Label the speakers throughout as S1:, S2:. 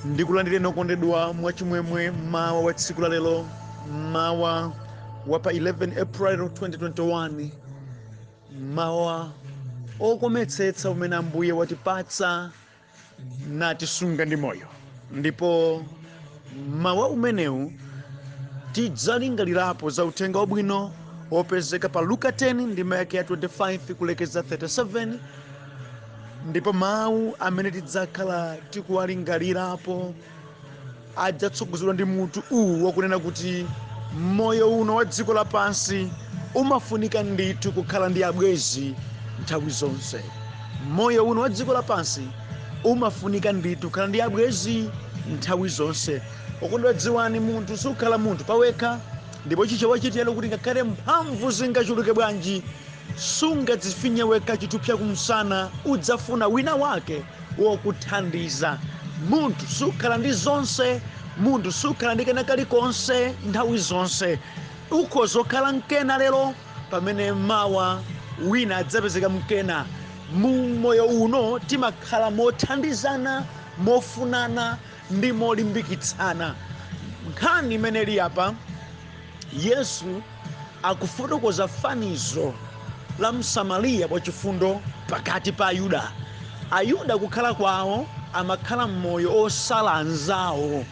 S1: Ndikulandireni okondedwa mwachimwemwe mawa wa tsiku la lero, mawa wa pa 11 April 2021, mawa okometsetsa umene Ambuye watipatsa natisunga ndi moyo. Ndipo mawa umenewu tidzalingalirapo za uthenga wabwino wopezeka pa Luka 10 ndima yake ya 25 kulekeza 37. Ndipo mawu amene tidzakhala tikuwalingalirapo adzatsogozedwa ndi mutu uwu wakunena kuti moyo uno wa dziko lapansi umafunika ndithu kukhala ndi abwenzi nthawi zonse. Moyo uno wa dziko lapansi umafunika ndithu kukhala ndi abwenzi nthawi zonse. Okondedwa, dziwani, munthu sukhala munthu pawekha, ndipo Chichewa chitero kuti ngakhale mphamvu zingachuluke bwanji, sungadzifinye wekha chithupsa kumsana, udzafuna wina wake wokuthandiza. Munthu sukhala ndi zonse, munthu sukhala ndi kena kalikonse nthawi zonse. Ukhoza kukhala mkena lero, pamene mawa wina adzapezeka mkena. Mu moyo uno timakhala mothandizana, mofunana ndi molimbikitsana. Nkhani imene ili apa, Yesu akufotokoza fanizo la Msamariya wachifundo pakati pa Ayuda. Ayuda kukhala kwawo amakhala moyo osala anzawo,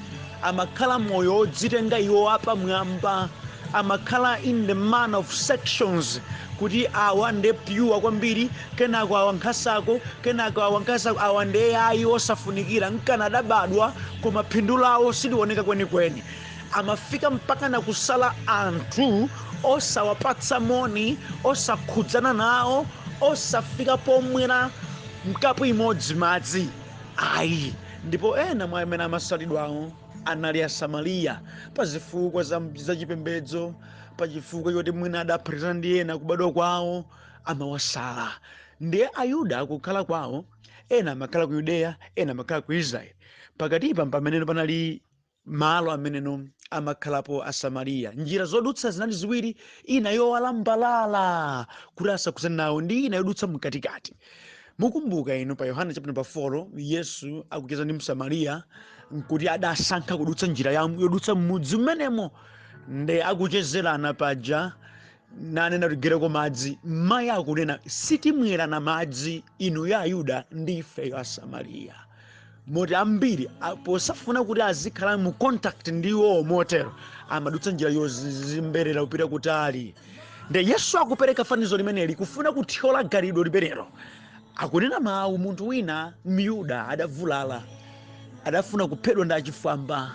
S1: amakhala moyo odzitenga iwo apamwamba, amakhala in the manner of sections, kuti awa nde pure kwambiri, kenako awa nkhasako, kenako awa nkhasako, awa nde ayi osafunikira, nkana adabadwa koma phindu lawo silioneka kwenikweni. Amafika mpaka na kusala anthu, osawapatsa moni, osakhudzana nawo, osafika pomwera mkapu imodzi madzi ayi. Ndipo ena mwa amene amasalidwawo anali Asamariya pa zifukwa zachipembedzo, pa chifukwa choti mwina adaphatikizana ndi ena kubadwa kwawo, amawasala. Ndiye Ayuda kukhala kwawo, ena amakhala ku Yudeya, ena amakhala ku Israeli. Pakatipa pameneno panali malo ameneno amakhalapo Asamariya. Njira zodutsa zinali ziwiri, ina yowalambalala kuti asakhudzane nawo ndi ina yodutsa mkatikati. Mukumbuka inu pa Yohane chapter number 4, Yesu akucheza ndi Msamariya, nkuti adasankha kudutsa njira yodutsa m'mudzi mmenemo. Nde akuchezerana paja, nanena kuti gereko madzi. Mayi akunena, sitimwerana madzi inu ya Ayuda ndi ifeyo Asamariya. Moti ambiri posafuna kuti azikhala mu contact ndi iwowo, motero amadutsa njira yozimberera kupita kutali. Nde Yesu akupereka fanizo limeneli kufuna kuthyola galidwe limenelo. Akunena mawu, munthu wina Myuda adavulala, adafuna kuphedwa ndi achifwamba,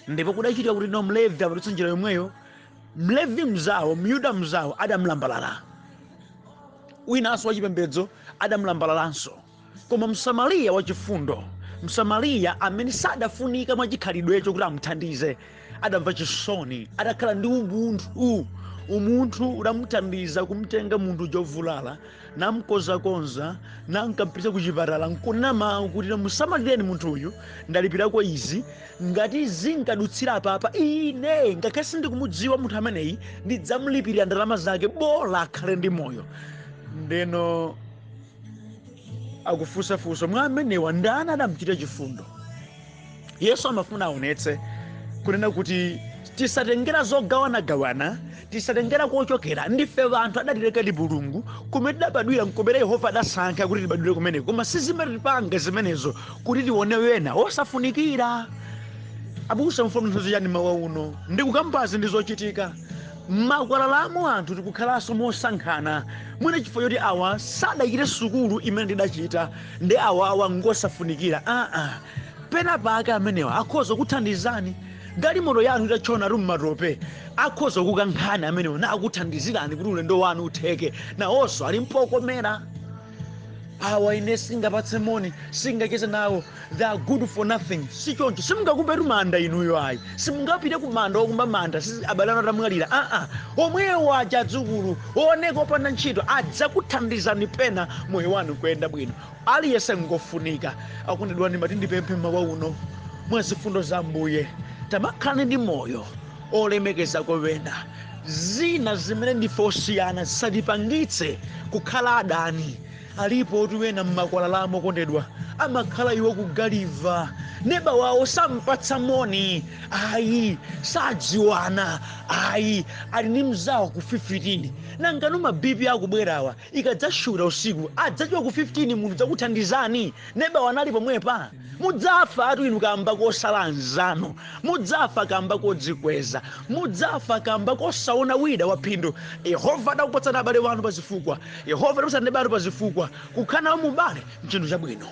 S1: ndipo kudachitika kuti no Mlevi amadutsa njira yomweyo. Mlevi mzawo, Myuda mzawo, adamlambalala. Winanso wachipembedzo adamlambalalanso. Koma Msamariya wachifundo, Msamariya amene sadafunika mwachikhalidwecho kuti amuthandize, adamva chisoni, adakhala ndi umunthu. Umunthu udamuthandiza kumtenga munthu uja ovulala, namkonzakonza, nankampitisa ku chipatala, nkunena mawu kuti musamalireni munthu uyu, ndalipirako izi, ngati zinkadutsira apapa ine ngakhale sindikumudziwa munthu ameneyi, ndidzamulipirira ndalama zake, bola akhale ndi moyo. Ndeno akufunsafunsa, mwa amenewa ndani adamuchita chifundo? Yesu amafuna aonetse kunena kuti tisatengera zogawanagawana, tisatengera kochokera. Ndife anthu adatileka ndi Mulungu, kumene tidabadwira nkumene Yehova adasankha kuti tibadwire kumeneko, koma sizimatipanga zimenezo kuti tione wena osafunikira. Abusa, mfuna chani mawa uno? Ndikukambazi ndi zochitika m'makwalalamo. Anthu tikukhalanso mosankhana, mwina chifukwa choti awa sadachite sukulu imene ndidachita, ndi awa ngosafunikira. Aa, pena pake amenewa akhoza kuthandizani. Galimoto yanu itachona ali mmatope, akhoza kukankhani amenewa nakuthandizirani kuti ulendo wanu utheke. Nawonso ali mpokomera. Awa ine singapatse moni, singacheze nawo, they are good for nothing. Sichoncho. Simungakumbetu manda inuyo ayi, simungapite ku manda okumba manda abale anu atamwalira. Aa, omwewo aja adzukulu ooneka opanda ntchito adzakuthandizani pena moyo wanu kuyenda bwino. Aliyense ngofunika. Akondedwa, ndimati ndipemphe mawa uno, mwa zifundo za Ambuye, tamakhalani ndi moyo olemekezako wena. Zina zimene ndife osiyana zisatipangitse kukhala adani. Alipo oti wena mmakwalalamo, okondedwa, Amakhala iwo kugaliva, neba wawo sampatsa moni ayi, sadziwana ayi, ali ndi mzawo ku 15. Nangano ma BP akubwerawa ikadzashura usiku, adzachoka ku 15, munthu dzakuthandizani neba wanali pomwepa. Mudzafa atu inu kamba kosala anzanu, mudzafa kamba kodzikweza, mudzafa kamba kosaona wida wa phindu. Yehova adakupatsani abale wanu pazifukwa, Yehova adakupatsani neba anu pazifukwa. Kukhala nawo mubale mchinthu chabwino,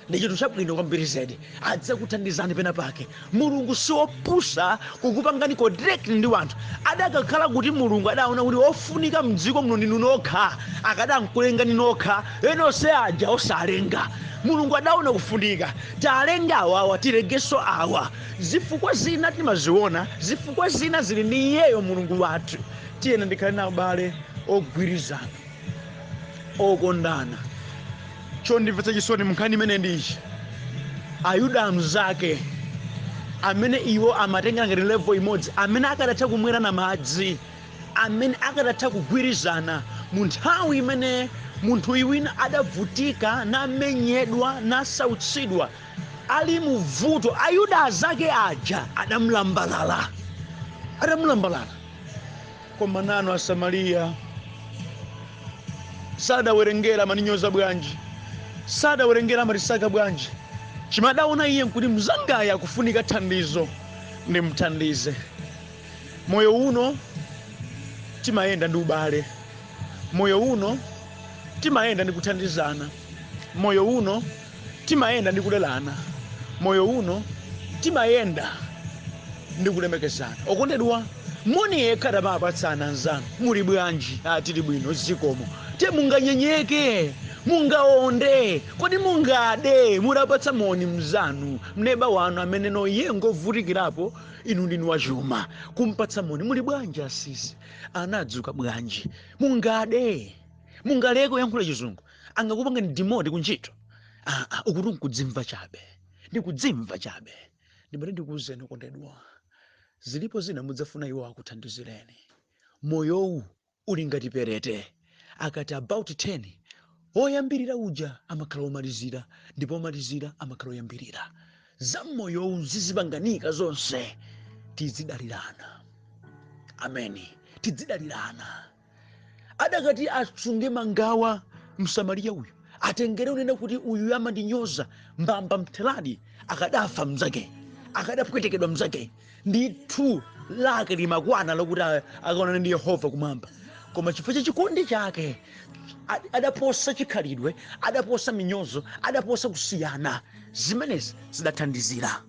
S1: ndi chinthu chabwino kwambiri zedi. Adzakuthandizani pena pake. Mulungu siwopusa kukupangani connect ndi wanthu. Adakakhala kuti Mulungu adaona kuti ofunika mdziko muno ndinu nokha, akadankulengani nokha, enonse aja osalenga. Mulungu adaona kufunika talenga awawa, tilengenso awa. Zifukwa zina timaziona, zifukwa zina zili ndi iyeyo Mulungu wathu. Tiyena ndikhale na abale ogwirizana, okondana. Chondimvetsa chisoni munkhani imene ndichi: Ayuda amzake amene iwo amatengera ngati level imodzi, amene akadatha kumwerana madzi, amene akadatha kugwirizana mu nthawi imene munthu wina adavutika, namenyedwa, nasautsidwa, ali mu vuto, Ayuda azake aja adamulambalala, adamulambalala. Koma nanu Asamariya sadawerengera maninyoza bwanji, sadawerengera amatisaka bwanji. Chimadaona iye nkuti mzangaya akufunika thandizo, ndimthandize. Moyo uno timayenda ndi ubale, moyo uno timayenda ndi kuthandizana, moyo uno timayenda ndi kulelana, moyo uno timayenda ndi kulemekezana. Okondedwa, moni yekha tamapatsana anzanu: "Muli bwanji?" "Ah, tili bwino, zikomo." Te munganyenyeke, mungaonde, kodi mungade mudapatsa moni mzanu, mneba wanu amene no iye ngovutikirapo, inu ndinu wachuma, kumpatsa moni: "Muli bwanji asisi, anadzuka bwanji?" Mungade, mungaleke kuyankhula Chizungu, angakupangani demote kuntchito. Ah, ah, ukuti nkudzimva chabe, ndikudzimva chabe. Ndimati ndikuwuzeni okondedwa, zilipo zina mudzafuna iwo akuthandizireni. Moyowu uli ngati perete. Akati about 10, oyambirira uja amakhala omalizira, ndipo omalizira amakhala oyambirira. Za mmoyowu zizipanganika zonse. Tizidalirana, ameni, tizidalirana. Adakati asunge mangawa Msamariya uyu, atengere unena kuti uyu amandinyoza, mbamba mtheladi, akadafa mzake, akadapwetekedwa mzake ndithu, lake limakwana lokuti akaonane ndi Yehova kumwamba. Koma chifukwa cha chikondi chake adaposa chikhalidwe, adaposa minyozo, adaposa kusiyana. Zimenezi zidathandizira.